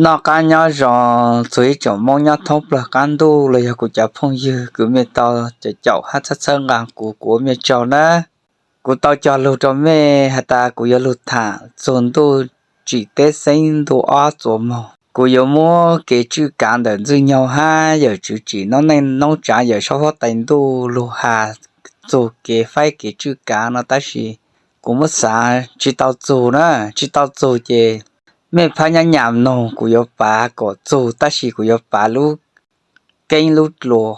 Noj qab nyob zoo txug ib tsoom Moob nyob thoob plawg qab ntuj los yog kuv cov phooj ywg kws mej tau caum caum hab txhawb txhawb nqaa kuv, kuv ua mej tsaug nawb. Kuv tau cog lug rua mej has tas kuv yuav lug tham txug ntuj tsim teb xeeb ntuj ob txuas moog. Kuv yuav muab kev tswj kaav ntawm Ntxwg Nyoog hab yawm tswv tsim noob neej noob tsaav yawm saub huab tais ntuj lug has txug kev faib kev tswj kaav no, tab sis kuv muab xaav tsi tau txug na, tsi tau txug ces mej phab nyab nyam noog kuv yuav pav kuas txug, tab sis kuv yuav pav lub keeb lub dlua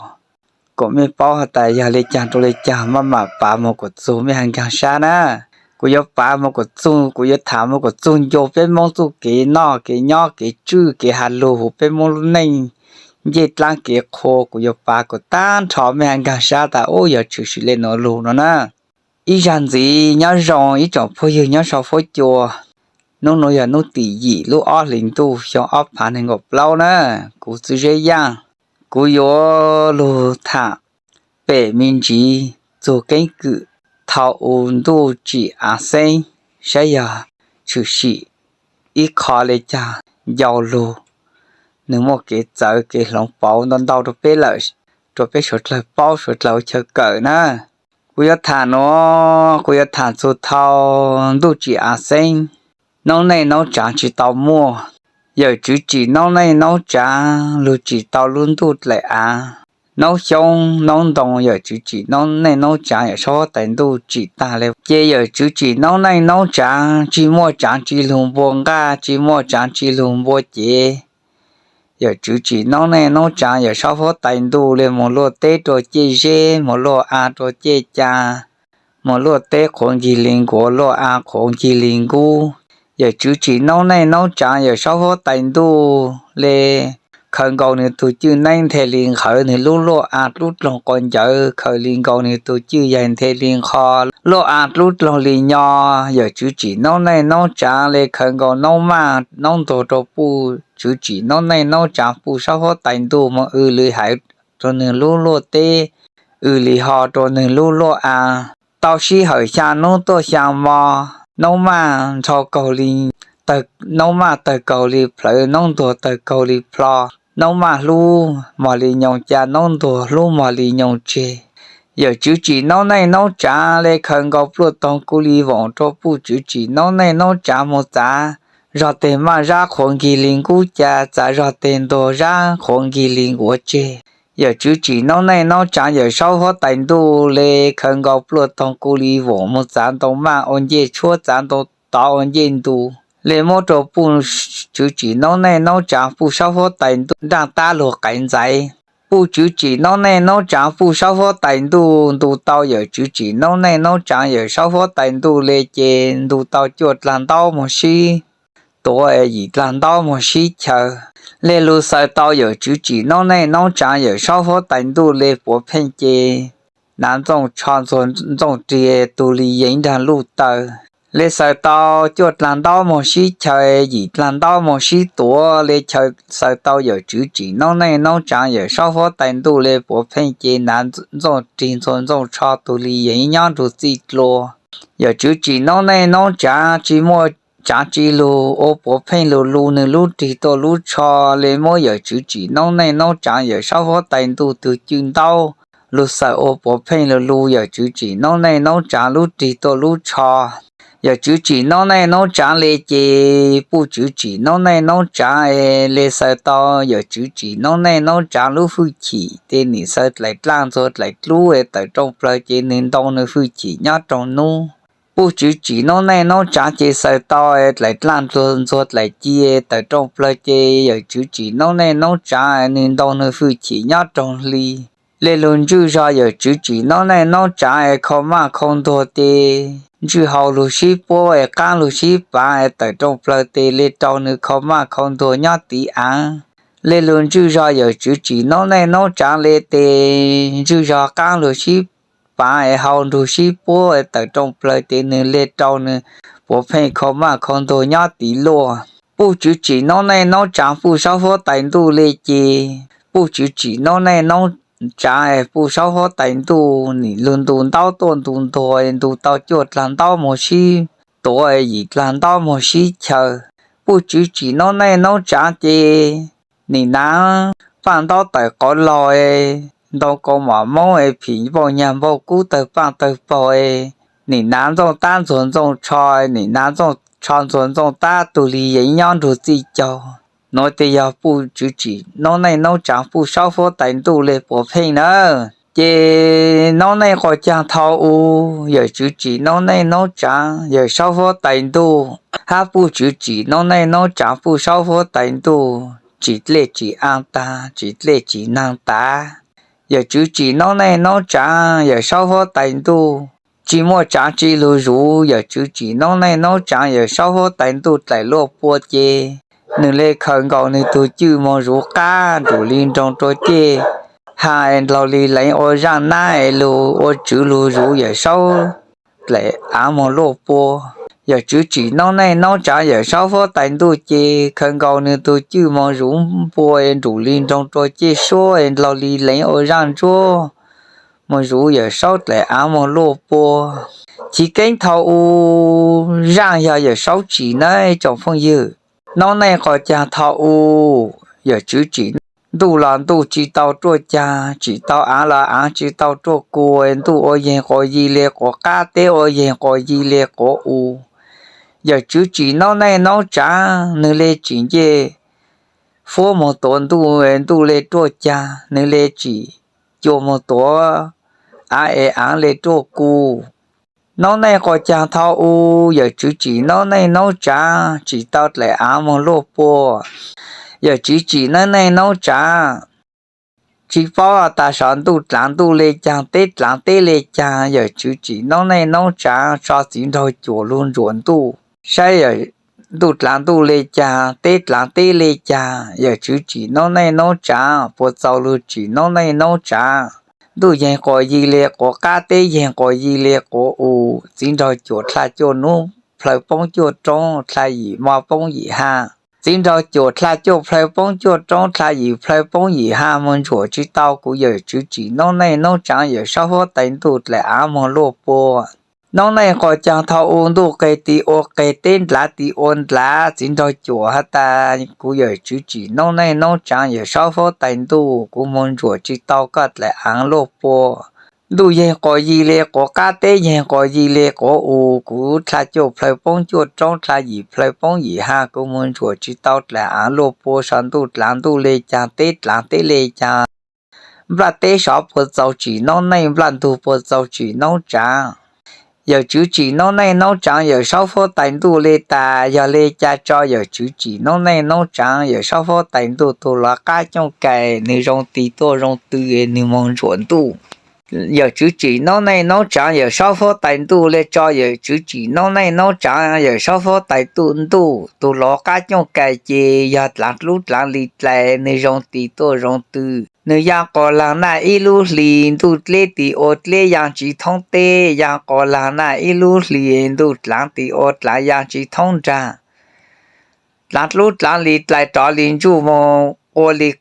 kuas mej paub has tas yog le caag rua le caag maj mam pav moog kuas txug mej has nkaag sab na. Kuv yuav pav moog kuas txug, kuv yuav tham moog kuas txug ncua peb Moob txuj kev noj kev nyob kev tswj kev has lug huv peb Moob lub neej ncej dlaab kev qhua, kuv yuav pav kuas taag nrho mej has nkaag sab tas ub yog tshwm sim le nuav lug no na. Ib zag ntxiv nyob zoo ib tsoom phooj ywg nyob sau fuab cua. Nub nuav yog nub tim yim lub ob hlis ntuj xyoo ob phav neeg nkaum plaub na. Kuv Txwj Zeb Yaaj, kuv yuav lug tham pem me ntsiv txug keeb kwm thaus u ntuj tsim av xeeb saib yog tshwm sim ib qho le caag ncau lug, nwg muaj kev txawv kev hloov pauv ntau ntau rua peb lawm, rua peb suav dlawg paub suav dlawg ua chaw kawm na. Kuv yuav tham nuav, kuv yuav tham txug thaus ntuj tsim av xeeb, noob neej noob tsaav tsi tau muaj. Yawm tswv tsim noob neej noob tsaav lug tsim tau lub ntuj dlaim av, noob xyoob noob ntoo, yawm tswv tsim noob neej noob tsaav yawm saub huab tais ntuj tsim taag le, ces yawm tswv tsim noob neej noob tsaav tsi muaj tsaav tsi lug npua nqaj, tsi muaj tsaav tsi lug npua cev. Yawm tswv tsim noob neej noob tsaav yawm saub huab tais ntuj le moog luaj teb rua ciaj zeb, moog luaj av rua ciaj caa, moog luaj teb qhuav nkig li nkuav, luaj av qhuav nkig li nkub. Yawm tswv tsim noob neej noob tsaav yawm saub huab tais ntuj le khaws nkaus nwg tug cwj neeb nthe li nqhawv nwg lub luaj av dlub dloog quas ncawv, khaws li nkaus nwg tug cwj yaig nthe li nqho luaj av dlub dloog li nyo. Yawm tswv tsim noob neej noob tsaav le khaws nkaus noob maj noob ntuag rua puj tswv tsim noob neej noob tsaav puj saub huab tais ntuj moog w li haiv rua nwg lub luaj teb, w li ho rua nwg lub luaj av. Tau sij hawm xyaa nub tuaj xyaa mo, noob maj nrho kaug li, noob maj tawg kaug li plhawv, noob ntuag tawg kaug li plho, noob maj hlub mog li nyoos ca, noob ntuag hlub mog li nyoos tseg. Yawm tswv tsim noob neej noob tsaav le khaws nkaus pluaj toog kuj li voom rua puj tswv tsim noob neej noob tsaav moog txav zog teg maj zab qhuav nkig li nkub ca, txav zog teg ntuag zab qhuav nkig li nkuav tseg. Yawm tswv tsim noob neej noob tsaav yawm saub huab tais ntuj le khaws nkaus pluaj toog kuj li voom moog txav ntoo maj ua ncej tshuab, txav ntoo tov ua ncej ntu, le muab rua puj tswv tsim noob neej noob tsaav puj saub huab tais ntuj nraaj tab lug qaiv ntxaiv. Puj tswv tsim noob neej noob tsaav puj saub huab tais ntuj ntu tau yawm tswv tsim noob neej noob tsaav yawm saub huab tais ntuj le ces ntu tau cuaj dlaag ntaub moog sib tuav, yim dlaag ntaub moog sib chaw. Le lug xaws tau yawm tswv tsim noob neej noob tsaav yawm saub huab tais ntuj le puav pheej ces nav ntxooj tsho ntxuag ntxooj rig tug li yeev nraag luj taw. Le xaws tau cuaj dlaag ntaub moog sib chaw, yim dlaag ntaub moog sib tuav, le chaw xaws tau yawm tswv tsim noob neej noob tsaav yawm saub huab tais ntuj le puav pheej ces nav ntxooj rig ntxuag ntxooj tsho tug li yeev nyob nrug txij dlua. Yawm tswv tsim noob neej noob tsaav tsi muaj tsaav tsi lug ua puav pheej lug lu nwg lub rig tuaj lub tsho, le muab yawm tswv tsim noob neej noob tsaav yawm saub huab tais ntuj tug cwj ntaub lug xaws ua puav pheej lug lu yawm tswv tsim noob neej noob tsaav lub rig tuaj lub tsho. Yawm tswv tsim noob neej noob tsaav le ces puj tswv tsim noob neej noob tsaav es le xaws tau yawm tswv tsim noob neej noob tsaav lub hwj chim ces nim xaws dlaim dlaaj ntxuag dlaim dlub es tawm rooj plawg ces nwg ntoo nwg hwj chim nyob rooj nub. Puj tswv tsim noob neej noob tsaav ces xaws tau dlaim dlaaj ntxuag dlaim ci tawm rooj plawg ces yawm tswv tsim noob neej noob tsaav nwg ntoo nwg hwj chim nyob rooj hli. Le lug ntswj zog yawm tswv tsim noob neej noob tsaav es khau maj khau ntuag tes ntswj hau lug sib puab es qaab lug sib paav es tawm rooj plawg tes le rau nwg khau maj khau ntuag nyob tiv aav. Le lug ntswj zog yawm tswv tsim noob neej noob tsaav le tes ntswj zog qaab lug sib paav es hau nrug sib puab es tawm rooj plawg tes nwg le rau nwg puav pheej khau maj khau ntuag nyob tiv luaj. Puj tswv tsim noob neej noob tsaav puj saub huab tais ntuj le ces puj tswv tsim noob neej noob tsaav es puj saub huab tais ntuj nim lug ntu ntaub tuaj ntu ntuag ntu tau cuaj dlaag ntaub moog sib tuav yim dlaag ntaub moog sib chaw. puj tswv tsim noob neej noob tsaav ces nim naav paaj ntaub tawm qauv laug, ntoo kaus mom moob, phim npauj nyag npauj kub tawg paaj tawg paug, nim naav ntxooj tab ntxuag ntxooj tsho, nim naav ntxooj tsho ntxuag ntxooj tab, tug li yeej nyob nrug txij caug. Nuav tes yog puj tswv tsim noob neej noob tsaav, puj saub huab tais ntuj le puas pheej na. Ces noob neej quas caag thaus u, yawm tswv tsim noob neej noob tsaav, yawm saub huab tais ntuj, hab puj tswv tsim noob neej noob tsaav, puj saub huab tais ntuj, tsim dlej tsim aav taag, tsim dlej tsim naag taag. Yawm tswv tsim noob neej noob tsaav, yawm saub huab tais ntuj, tsi muaj tsaav tsi lug zuv. Yawm tswv tsim noob neej noob tsaav, yawm saub huab tais ntuj, dlaim luaj pua ces nwg le khaws nkaus nwg tug cwj moog zuv qaab nrug li nroog rua ceg, has es ndlaug li leev ua zaaj nab es lug ua tswv lug zuv, yawm saub dlaim aav moog luaj pua. Yawm tswv tsim noob neej noob tsaav, yawm saub huab tais ntuj ces khaws nkaus nwg tug cwj moog zuv npua es nrug li nroog rua ceg suab es ndlaug li leev ua zaaj ntsuab moog zuv, yawm saub dlaim aav moog luaj pua. Chiv keeb thaus u, zaaj yog yawm saub tsim nawb tsoom phooj ywg. Noob neej quas caag thaus u, yawm tswv tsim ntuj los ntuj tsi tau ruaj caag, tsim tau aav los aav tsi tau ruaj ku, ntuj ua yeeg quas yi le quas qab, teb ua yeeg quas yi le quas u. Yawm tswv tsim noob neej noob tsaav, nwg le tsim ncej fuab moog tuav ntuj, ntuj le ruaj caag, nwg le tsim cua moog tuav aav es aav le ruaj ku. Noob neej quas caag thaus u, yawm tswv tsim noob neej noob tsaav, tsim tau dlaim aav moog luaj pua. Yawm tswv tsim noob neej noob tsaav, tsi paub tas sov ntuj dlaav ntuj le caag, teb dlaav teb le caag. Yawm tswv tsim noob neej noob tsaav, tso txiv nraug cuam lug ntsuam ntuj, saib yawm ntuj dlaav ntuj le caag, teb dlaav teb le caag. Yawm tswv tsim noob neej noob tsaav, puas txaus lug tsim noob neej noob tsaav. Ntuj yeeg quas yi le quas qab, teb yeeg quas yi le quas u. Txiv nraug cuam dlha cuaj nub, plhaw poob cuaj roob, dlha yim mo poob yim haj. Txiv nraug cuam dlha cuaj plhaw poob cuaj roob, dlha yim plhaw poob yim haj, moog ntsuam tsi tau kuv yawm tswv tsim noob neej noob tsaav, yawm saub huab tais ntuj, dlaim aav moog luaj pua. Noob neej quas caag thaus u, ntuj qeg tis ua qeg, teb ndlaav tis ua ndlaav, txiv nraug cuam has tas kuv yawm tswv tsim noob neej noob tsaav, yawm saub huab tais ntuj, kuv moog ntsuam tsi tau koj dlaim aav luaj pua. Ntuj yeeg quas yi le quas qab, teb yeeg quas yi le quas u, kuv dlha cuaj plhaw poob cuaj roob, dlha yim plhaw poob yim haj, kuv moog ntsuam tsi tau dlaim aav luaj pua. Sov ntuj dlaav ntuj le caag, teb dlaav teb le caag, nplaj teb sov puas txaus tsim noob neej, nplaj ntug puas txaus tsim noob tsaav. Yawm tswv tsim noob neej noob tsaav, yawm saub huab tais ntuj le tas, yog le cas tso yawm tswv tsim noob neej noob tsaav, yawm saub huab tais ntuj, tug lov qab cooj kais, nwg zoo tis tuaj zoo tw, nwg moog ntsuam ntuj. Yawm tswv tsim noob neej noob tsaav, yawm saub huab tais ntuj le tso yawm tswv tsim noob neej noob tsaav, yawm saub huab tais ntuj, tug lov qab cooj kais ces yog dlaav dlub dlaav li dlais, nwg zoo tis tuaj zoo tw. Nwg yaa quas laag naj ib lub hli, ntuj dleb tis ua dleb yaa tsi thoob teb, yaa quas laag naj ib lub hli, ntuj dlaav tis ua dlaav yaa tsi thoob nraag. Dlaav dlub dlaav li dlais rov li ntsuj moog ua li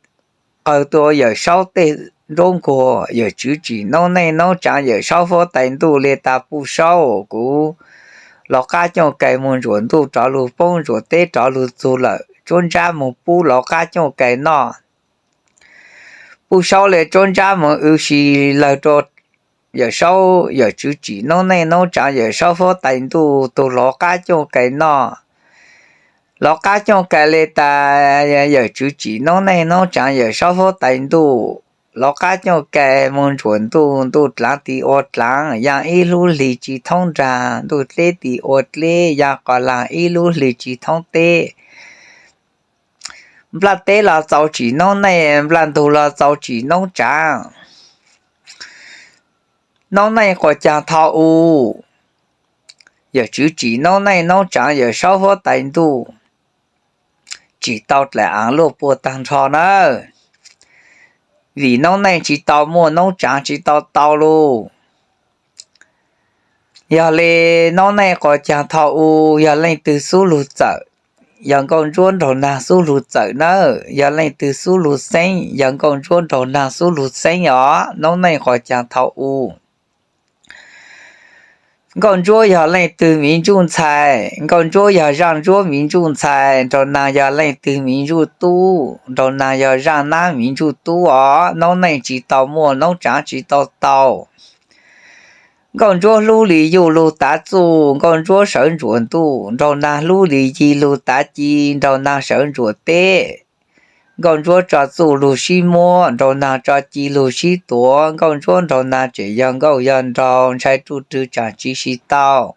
qawg tuaj yawm saub tej nruab nkuag. Yawm tswv tsim noob neej noob tsaav, yawm saub huab tais ntuj le tas puj saub, kuv lov qab cooj kais moog ntsuam ntuj rov lug poob ntsuam teb rov lug txug lawm, tsuab ntsab moog pub lov qab cooj kais noj. Puj saub le tsuab ntsab moog wb si lawg rua yawm saub, yawm tswv tsim noob neej noob tsaav, yawm saub huab tais ntuj, tug lov qab cooj kais noj. Lov qab cooj kais le tas, yawm tswv tsim noob neej noob tsaav, yawm saub huab tais ntuj, lov qab cooj kais moog ntsuam ntuj, ntuj dlaav tis ua dlaav, yaa ib lub hli tsi thoob nraag, ntuj dleb tis ua dleb, yaa quas laag ib lub hli tsi thoob teb. Nplaj teb los txaus tsim noob neej, nplaj ntug los txaus tsim noob tsaav. Noob neej quas caag thaus u, yawm tswv tsim noob neej noob tsaav, yawm saub huab tais ntuj, tsim tau dlaim aav luaj pua taag nrho nawb. Vim noob neej tsi tau muaj noob tsaav tsi tau tau lug. Yog le noob neej quas caag thaus u, yog leej twg xub lug txawm, yog nkauj ntsuab nraug naag xub lug txawm nawb. Yog leej twg xub lug xeeb, yog nkauj ntsuab nraug naag xub lug xeeb os. Noob neej quas caag thaus u, Nkauj Ntsuab yog leej twg miv ntsuj ntxhais? Nkauj Ntsuab yog Zaaj Ntsuab miv ntsuj ntxhais, Nraug Naag yog leej twg miv ntsuj tub? Nraug Naag yog Zaaj Nab miv ntsuj tub os. Noob neej tsis tau muaj, noob tsaav tsis tau tau. Nkauj Ntsuab hlub Lis Yuj lug tav txuj, Nkauj Ntsuab sawv ntsuam ntuj. Nraug Naag hlub Lis Yig lug tav ci, Nraug Naag sawv ntsuam teb. Nkauj Ntsuab tso txuj lug sib muab, Nraug Naag tso ci lug sib tuav. Nkauj Ntsuab Nraug Naag tseem yog nkauj yog nraug, ntshai ruj rwg tsaam tsis si tau.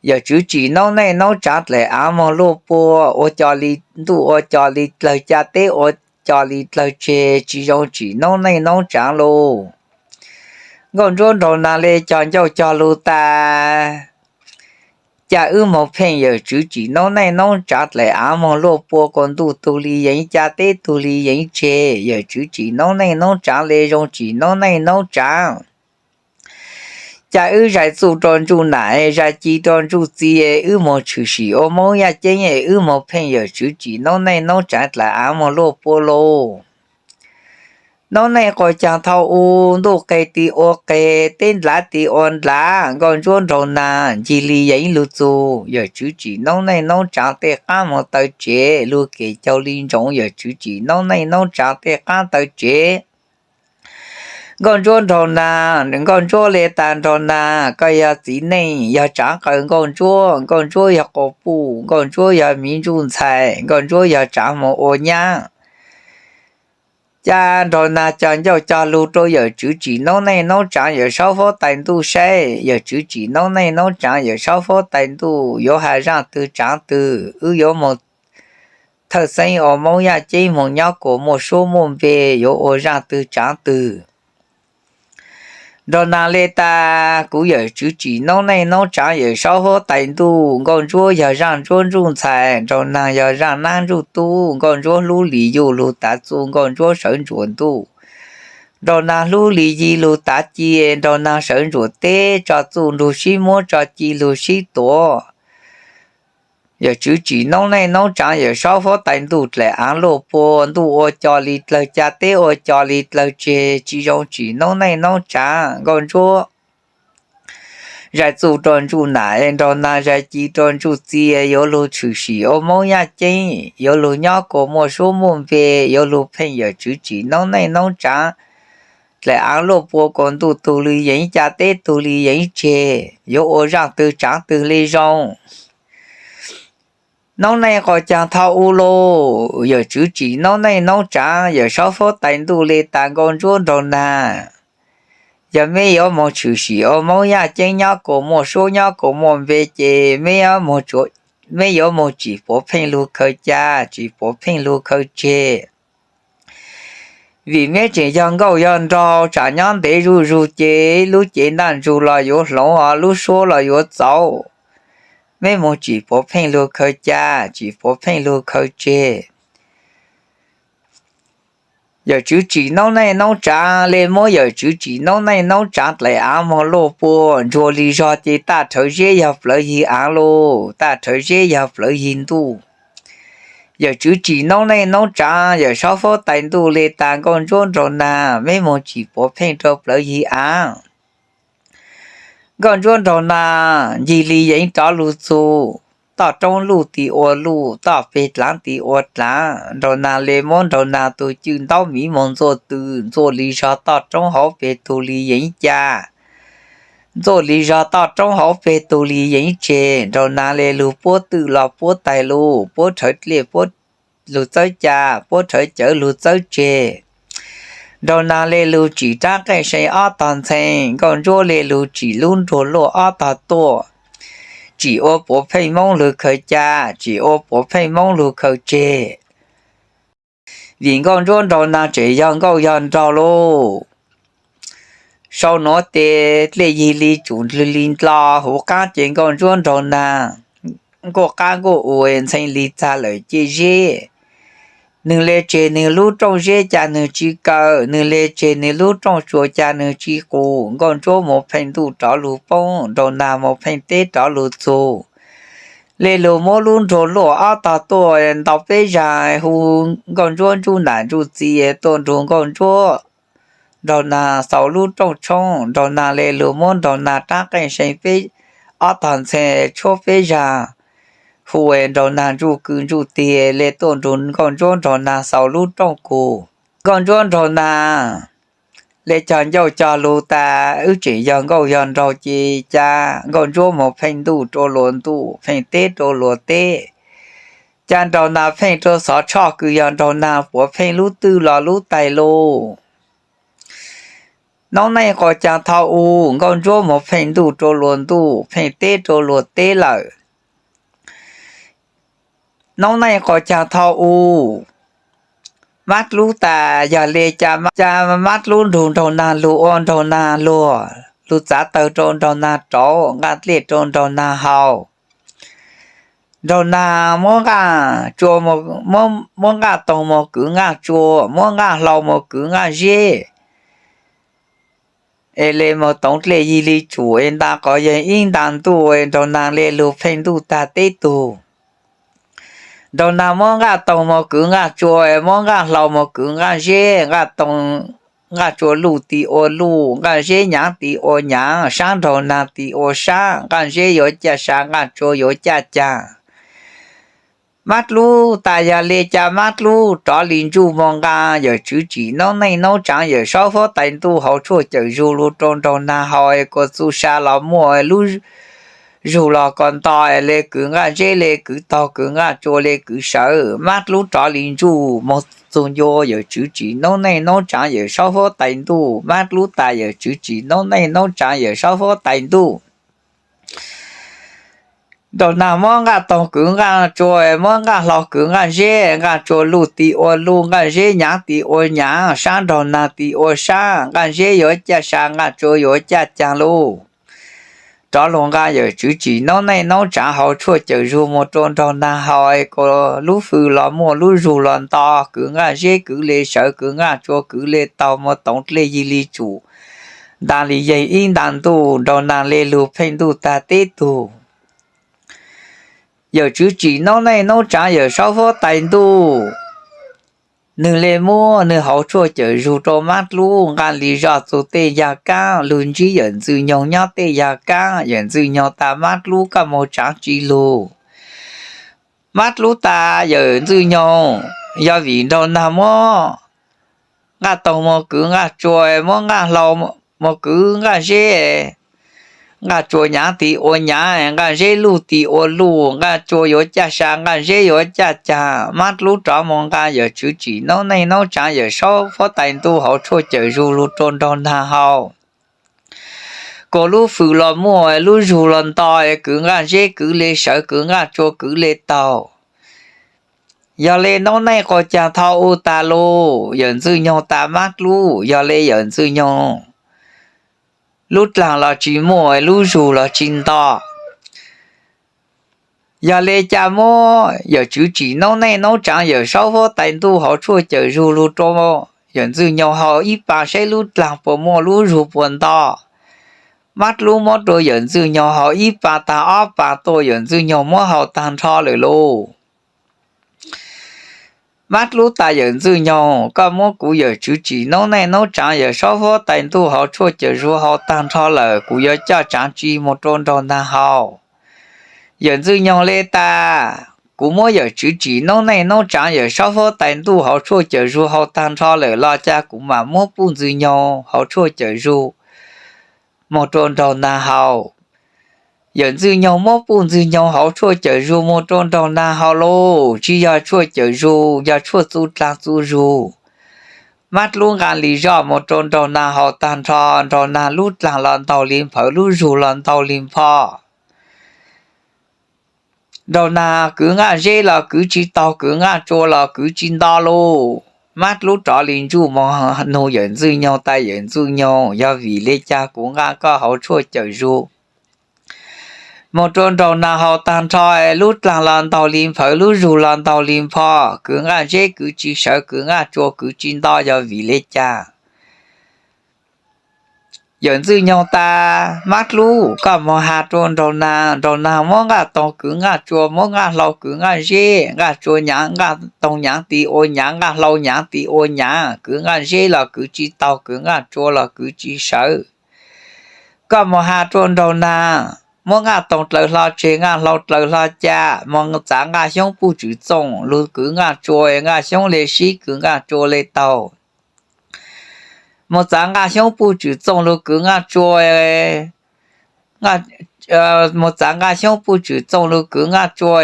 Yawm Tswv Tsim noob neej noob tsaav dlaim aav moog luaj pua, ua co li ntuj ua co li dlawg ca, teb ua co li dlawg tseg, tsis zoo tsim noob neej noob tsaav lauj. Nkauj Ntsuab Nraug Naag le cog ncauj cog lug tas, ca wb moog pheej Yawm Tswv Tsim noob neej noob tsaav dlaim aav moog luaj pua, kuas ntuj tug li yeev ca, teb tug li yeev tseg. Yawm Tswv Tsim noob neej noob tsaav le zoo tsim noob neej noob tsaav. Ca wb zais txuj rua ntsuj nam, zais ci rua ntsuj txiv, wb moog tshwm sim ua Moob Yaj Ceeb, wb moog pheej Yawm Tswv Tsim noob neej noob tsaav dlaim aav moog luaj pua lauj. Noob neej quas caag thau u, ntuj qeg ti ua qeg, teb ndlav ti ua ndlav. Nkauj Ntsuab Nraug Naag ncig li yeev lug txug, Yawm Tswv Tsim noob neej noob tsaav tej qaab moog taw tsev, lug kem caug li ntsoov, Yawm Tswv Tsim noob neej noob tsaav tej qaab taw tsev. Nkauj Ntsuab Nraug Naag, Nkauj Ntsuab le tas Nraug Naag, koj yog txiv neej yog tsaav qaws Nkauj Ntsuab, Nkauj Ntsuab yog quas puj, Nkauj Ntsuab yog miv ntsuj ntxhais, Nkauj Ntsuab yog tsaav moog ua nyab. Ca Nraug Naag cog ncauj cog lug rua Yawm Tswv Tsim noob neej noob tsaav Yawm Saub Huab Tais Ntuj saib, Yawm Tswv Tsim noob neej noob tsaav Yawm Saub Huab Tais Ntuj yuav has zaaj twg tsaav twg, wb yuav moog thawj xeeb ua Moob Yaj Ceeb moog nyob kuas muaj suab muaj npe, yuav ua zaaj twg tsaav twg. Nraug Naag le tas, kuv Yawm Tswv Tsim noob neej noob tsaav Yawm Saub Huab Tais Ntuj, Nkauj Ntsuab yog Zaaj Ntsuab ntsuj ntxhais, Nraug Naag yog Zaaj Nab ntsuj tub. Nkauj Ntsuab hlub Lis Yuj lug tav txuj, Nkauj Ntsuab sawv ntsuam ntuj. Nraug Naag hlub Lis Yig lug tav ci, Nraug Naag sawv ntsuam teb, tso txuj lug sib muab, tso ci lug sib tuav. Yawm Tswv Tsim noob neej noob tsaav Yawm Saub Huab Tais Ntuj dlaim aav luaj pua, ntuj ua co li dlawg ca, teb ua co li dlawg tseg, tsis zoo tsim noob neej noob tsaav. Nkauj Ntsuab zais txuj rua ntsuj nam, Nraug Naag zais ci rua ntsuj txiv, yuav lug tshwm sim ua Moob Yaj Ceeb, yuav lug nyob kuas muaj suab muaj npe, yuav lug pheej Yawm Tswv Tsim noob neej noob tsaav dlaim aav luaj pua, kuas ntuj tug li yeev ca, teb tug li yeev tseg, yuav ua zaaj twg tsaav twg le zoo. Noob neej quas caag thau u lauj, Yawm Tswv Tsim noob neej noob tsaav Yawm Saub Huab Tais Ntuj le tas Nkauj Ntsuab Nraug Naag, yog meb yuav moog tshwm sim ua Moob Yaj Ceeb nyob kuas muaj suab nyob kuas muaj npe ces meb yuav moog tsim puav pheej lug khaws ca, tsim puav pheej lug khaws tseg. Vim meb tseem yog nkauj yog nraug, tsam nyob ntev zuj zug ces lub cev ntaj ntsug los yuav hloov, lub suab los yuav txauv. Meb moog tsim puav pheej lug khaws ca, tsim puav pheej lug khaws tseg. Yawm Tswv Tsim noob neej noob tsaav le muab Yawm Tswv Tsim noob neej noob tsaav dlaim aav moog luaj pua, ntsuag li zog ces taj rhawv zeb yog plawv yig aav lauj, taj rhawv zeb yog plawv yig ntuj. Yawm Tswv Tsim noob neej noob tsaav Yawm Saub Huab Tais Ntuj le tas Nkauj Ntsuab Nraug Naag, meb moog tsim puav pheej rua plawv yig aav. Nkauj Ntsuab Nraug Naag ncig li yeev rov lug txug, toj roob luj ti ua luj, toj peg dlaav ti ua dlaav. Nraug Naag le muab Nraug Naag tug cwj ntaub miv moog ntxuaj tw, ntxuaj li zog toj roob hauv peg tug li yeev ca, ntxuaj li zog toj roob hauv peg tug li yeev tseg. Nraug Naag le lug puab twj los puab taig lug, puab rhawv dlej puab lug txawb ca, puab rhawv cawv lug txawb tseg. Nraug Naag le lug tsim raab qeej see ob tog ntxhee, Nkauj Ntsuab le lug tsim lub nruag luaj ob tog tuaj. Tsim ua puav pheej moob lug khaws ca, tsim ua puav pheej moob lug khaws tseg. Vim Nkauj Ntsuab Nraug Naag tseem yog nkauj yog nraug lauj. Sau nuav tes dlej yig li tsum dlwg li ndlo, huv qaab ces Nkauj Ntsuab Nraug Naag nkuaj qab nkuaj ua ntxhee li txag lawm ciaj zeb. Nwg le tseg nwg lub rooj zeb ca nwg tsi kaw, nwg le tseg nwg lub rooj tsua ca nwg tsi qus. Nkauj Ntsuab moog pheej ntuj rov lug poob, Nraug Naag moog pheej teb rov lug txug. Le lug muab lub nruag luaj ob tog tuaj ntau peb zag hu Nkauj Ntsuab ntsuj nam ntsuj txiv tuaj nrug Nkauj Ntsuab nraug nag xaus lub rooj tshoob, nraug nag le lug muab nraug nag rab qeej see peb ob tog ntxhee tshuab peb zag, hu nraug nag ntsuj kws ntsuj tig le tuaj nrug nkauj ntsuab nraug nag xaus lub rooj kug. Nkauj ntsuab nraug nag le cog ncauj cog lug tas wb tseem yog nkauj yog nraug ces ca nkauj ntsuab moog pheej ntuj rua luas ntuj, pheej teb rua luas teb, ca nraug nag pheej rua xov tshoj kws yog nraug nag puav pheej lub twj los lub tais lug. Noob neej quas caag thaus u, nkauj ntsuab moog pheej ntuj rua luas ntuj, pheej teb rua luas teb lawm. Noob neej quas caag thaus u, mab dlub tas yog le ca, ca mab dlub nrug nraug nag lug ua nraug nag luag, lug txav tawg rua nraug nag rauv, nqaj dlej rua nraug nag haus. Nraug nag muab nqaj tsua, muab nqaj toog moog kwv nqaj tsua, muab nqaj hlau moog kwv nqaj zeb, es le moog toov dlej yig li tsum es nta qov yeeg ib nta ntuj, nraug nag le lug pheej ntuj tag teb tug. Nraug nag muab nqaj toog moog kwv nqaj tsua, muab nqaj hlau moog kwv nqaj zeb, nqaj toog, nqaj tsua luj tis ua luj, nqaj zeb nyaav tis ua nyaav, sab nraug nag tis ua sab, nqaj zeb yuav caj sa, nqaj tsua yuav caj caag. Mab dlub tas yog le ca mab dlub rov li ntsuj moog nqaa yawm tswv tsim noob neej noob tsaav yawm saub huab tais ntuj hauv tshuaj cawm zug lug rua nraug nag haus es kuas txu sa los muaj lub zug los ko nto es le kwv nqaj zeb le kwv taug kwv nqaj tsua le kwv sawv. Mab dlub rov li ntsuj moog txug ncua yawm tswv tsim noob neej noob tsaav yawm saub huab tais ntuj. Mab dlub tas yawm tswv tsim noob neej noob tsaav yawm saub huab tais ntuj. Nraug nag muab nqaj toog kwv nqaj tsua, muab nqaj hlau kwv nqaj zeb, nqaj tsua luj tis ua luj, nqaj zeb nyaav tis ua nyaav, sab nraug nag tis ua sab, nqaj zeb yuav caj sa, nqaj tsua yuav caj caag lug. Rov lug nqaa yawm tswv tsim noob neej noob tsaav hauv tshuaj cawm zug moog rua nraug nag haus es kuas lub fwj los muaj lub zug los nto, kwv nqaj zeb kwv le sawv, kwv nqaj tsua kwv le taug, muaj toov dlej yig li tsum, nta li yeeg ib nta ntuj, nraug nag le lug pheej ntuj tag teb tug. Yawm tswv tsim noob neej noob tsaav yawm saub huab tais ntuj, nwg le muab nwg hauv tshuaj cawm zug rua mab dlub nqaa li zog txug tej yag kaab lug ntsib yawm ntxwg nyoog nyob tej yag kaab. Yawm ntxwg nyoog tas mab dlub koj moog tsaav tsi lug? Mab dlub tas yawm ntxwg nyoog, yog vim nraug nag muab nqaj toog moog kwv nqaj tsua, muab nqaj hlau moog kwv nqaj zeb, nqaj tsua nyaav tis ua nyaav, nqaj zeb luj tis ua luj, nqaj tsua yuav caj sa, nqaj zeb yuav caj caag. Mab dlub rov moog nqaa yawm tswv tsim noob neej noob tsaav yawm saub huab tais ntuj hauv tshuaj cawm zug lug rua nraug nag haus. Kuas lub fwj los muaj lub zug los nto, kwv nqaj zeb kwv le sawv, kwv nqaj tsua kwv le taug. Yog le noob neej quas caag thaus u tas lug, yawm ntxwg nyoog tas mab dlub. Yog le yawm ntxwg nyoog lub dlaag los tsi muaj, lub zug los tsi nto. Yog le ca muab yawm tswv tsim noob neej noob tsaav yawm saub huab tais ntuj hauv tshuaj cawm zug lug rua yawm ntxwg nyoog haus ib paas saib lub dlaag puas muaj lub zug puas nto. Mab dlub muab rua yawm ntxwg nyoog haus ib paas taag ob paas tuaj, yawm ntxwg nyoog muab haus taag nrho lawm lauj. Mab dlub tas yawm ntxwg nyoog, koj muab kuv yawm tswv tsim noob neej noob tsaav yawm saub huab tais ntuj hauv tshuaj cawm zug haus taag nrho lawm, kuv yuav coj tsaav tsi moog rua nraug nag haus? Yawm ntxwg nyoog le tas, kuv muab yawm tswv tsim noob neej noob tsaav yawm saub huab tais ntuj hauv tshuaj cawm zug haus taag nrho lawm los ca kuv maam muab puj ntxwg nyoog hauv tshuaj cawm zug moog rua nraug nag haus. Yawm ntxwg nyoog muab puj ntxwg nyoog hauv tshuaj cawm zug moog rua nraug nag haus lauj, tsi yog tshuaj cawm zug, yog tshuaj txu dlaag txu zug. Mab dlub nqaa li zoj moog rua nraug nag haus taag nrho, nraug nag lub dlaag los ntaug li nphawv, lub zug los ntaug li npho. Nraug nag kwv nqaj zeb los kwv tsi taug, kwv nqaj tsua los kwv tsi nto lauj. Mab dlub rov li ntsuj moog nug yawm ntxwg nyoog tas yawm ntxwg nyoog, yog vim le caag kuv nqaa koj hauv tshuaj cawm zug moog rua nraug nag haus taag nrho, lub dlaag los ntaug li nphawv, lub zug los ntaug li npho, kwv nqaj zeb kwv tsi sawv, kwv nqaj tsua kwv tsi nto, yog vim le caag? Yawm Ntxwj Nyoog tas, Mab Dlub, koj moog has rua nraug naag, nraug naag muab Nqaj Toog kwv Nqaj Tsua, muab Nqaj Hlau kwv Nqaj Zeb, Nqaj Tsua nyav, Nqaj Toog nyav tis ua nyav, Nqaj Hlau nyav tis ua nyav, kwv Nqaj Zeb los kwv tsi taug, kwv Nqaj Tsua los kwv tsi sawv. Koj moog has rua nraug naag, muab Nqaj Toog dlaws hlo tseg, Nqaj Hlau dlaws hlo ca, moog txav Nqaj Xyoob puj tswm txooj lug kwv Nqaj Tsua, Nqaj Xyoob le sib kwv Nqaj Tsua le taug. Moog txav Nqaj Xyoob puj tswm txooj lug kwv Nqaj Tsua, moog txav Nqaj Xyoob puj tswm txooj lug kwv Nqaj Tsua,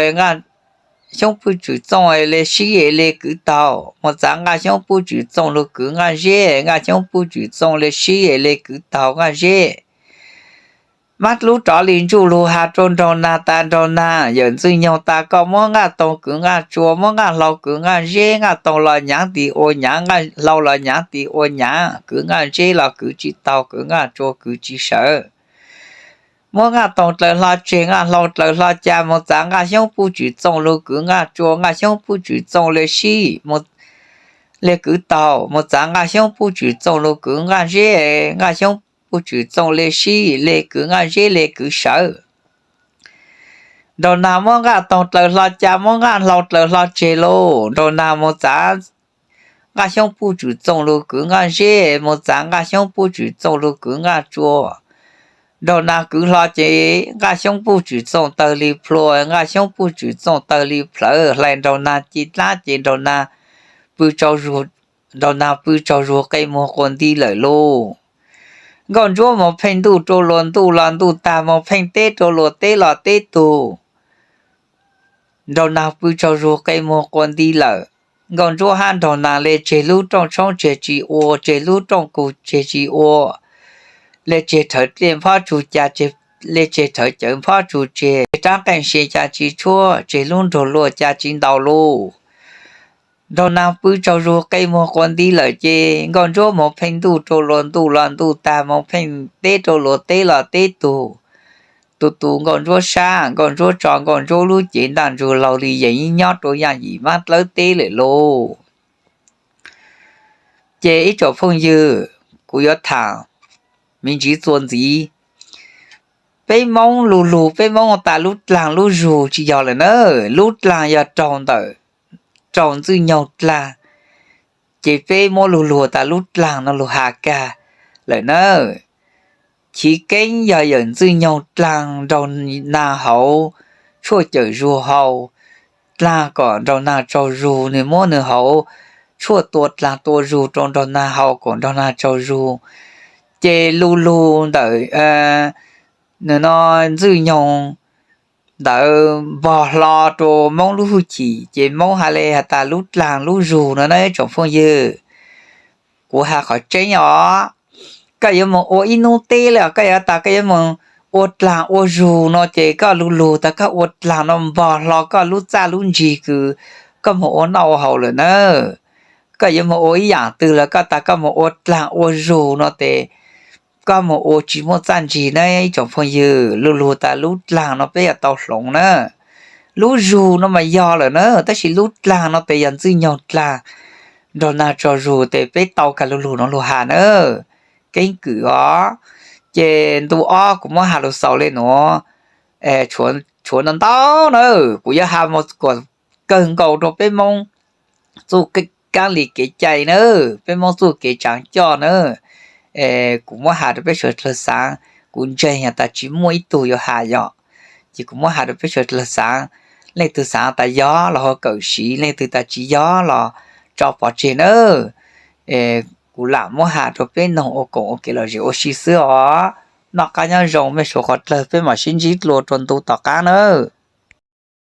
Xyoob puj tswm txooj le sib le kwv taug. Moog txav Nqaj Xyoob puj tswm txooj lug kwv Nqaj Zeb, Nqaj Xyoob puj tswm txooj le sib le kwv taug Nqaj Zeb. Mab Dlub rov le ntsuj lug has rua nraug naag tas, nraug naag, yawm Ntxwj Nyoog tas koj muab Nqaj Toog kwv Nqaj Tsua, muab Nqaj Hlau kwv Nqaj Zeb, Nqaj Toog los nyav tis ua nyav, Nqaj Hlau los nyav tis ua nyav, kwv Nqaj Zeb los kwv tsi taug, kwv Nqaj Tsua kwv tsi sawv. Muab Nqaj Toog dlaws hlo tseg, Nqaj Hlau dlaws hlo ca, moog txav Nqaj Xyoob puj tswm txooj lug kwv Nqaj Tsua, Nqaj Xyoob puj tswm txooj le sib, le kwv taug. Moog txav Nqaj Xyoob puj tswm txooj lug kwv Nqaj Zeb, Nqaj Xyoob puj tswm txooj le sib le kwv Nqaj Zeb le kwv sawv. Nraug naag muab Nqaj Toog dlaws hlo ca, muab Nqaj Hlau dlaws hlo tseg lauj. Nraug naag moog txav Nqaj Xyoob puj tswm txooj lug kwv Nqaj Zeb, moog txav Nqaj Xyoob puj tswm txooj lug kwv Nqaj Tsua. Nraug naag kwv hlo ces Nqaj Xyoob puj tswm txooj tawg li plhuav, Nqaj Xyoob puj tswm txooj tawg li plhawv, hlais nraug naag ci dlaab ces nraug naag pw tsaug zug, nraug naag pw tsaug zug qe muag quas nti lawm lauj. Nkauj Ntsuab moog pheej ntuj rua luas ntuj los ntuj tag, moog pheej teb rua luas teb los teb tug. Nraug naag pw tsaug zug qe muag quas nti lawm. Nkauj Ntsuab hab nraug naag le tseg lub rooj tshoob tseg tsi ua, tseg lub rooj kug tseg tsi ua, le tseg rhawv dlej nphob tsug ca, le tseg rhawv cawv nphob tsug tseg, raab qeej se ca tsi tshuab, tseg lub nraug luas ca tsi ntaus lauj. Nraug naag pw tsaug zug qe muag quas nti lawm ces Nkauj Ntsuab moog pheej ntuj rua luas ntuj los ntuj tag, moog pheej teb rua luas teb los teb tug. Tus tus Nkauj Ntsuab sab, Nkauj Ntsuab tso Nkauj Ntsuab lub cev ntaj ntsug laug li yeej ib nyob rua yaaj yim mab dlawb teb lawm lauj. Ces ib tsoom phooj ywg, kuv yuav tham me ntsis txuas ntxiv. Peb Moob lug lug, peb Moob tas lub dlaag lub zug tsi yog lawm na. Lub dlaag yog raug ntawm, raug Ntxwj Nyoog dlaag, ces peb muab lug lug tas lub dlaag no lug has kag lawm na. Chiv keeb yog yawm Ntxwj Nyoog dlaag nraug naag hauv tshuaj cawm zug hau, dlaag kom nraug naag tsaug zug, nwg muab nwg hauv tshuaj tua dlaag tua zug rua nraug naag hau kom nraug naag tsaug zug. Ces lug lug ntawm, nwg no, Ntxwj Nyoog ntawd npog hlo rua Moob lub hwj chim, ces Moob has le has tas lub dlaag lub zug no na tsoom phooj ywg. Kuv has qhov tseeb os, koj yuav moog ua ib nub teb le, koj yuav tas koj yuav moog ua dlaag ua zug no ces koj lug lug tas koj ua dlaag no npog hlo koj lub txaj lub ntsig kws koj moog ua noj ua haus lawm na. Koj yuav moog ua ib yaam twg los koj tas koj moog ua dlaag ua zug no tes koj moog ua tsi muaj txaj ntsig na ib tsoom phooj ywg. Lug lug tas lub dlaag no peb yuav tau hloov na. Lub zug no mas yog lawm na, tab sis lub dlaag no tes yog Ntxwj Nyoog dlaag nraug naag tsaug zug tes peb tau kag lug lug no lug has na. Keeb kwm os. Ces ntu ob kuv muab has lug xaus le nuav, tshuav ntau ntau na, kuv yuav has moog kuas kawg nkaus rua peb Moob txuj kaab li kev cai na, peb Moob txuj kev tsaav coj na. Kuv muab has rua peb sawv dlawg xaav, kuv ntseeg has tas tsi muaj ib tug yuav has yog, ces kuv muab has rua peb sawv dlawg xaav. Leej twg xaav tas yog los ho kawm siv, leej twg tas tsi yog los tso pov tseg na. Kuv lam muab has rua peb noog ua koom ua kev lom zem ua si xwb os. Noj qab nyob zoo mej suav qhov dlawg, peb mam sib ntsib dlua rua ntu tom qaab na.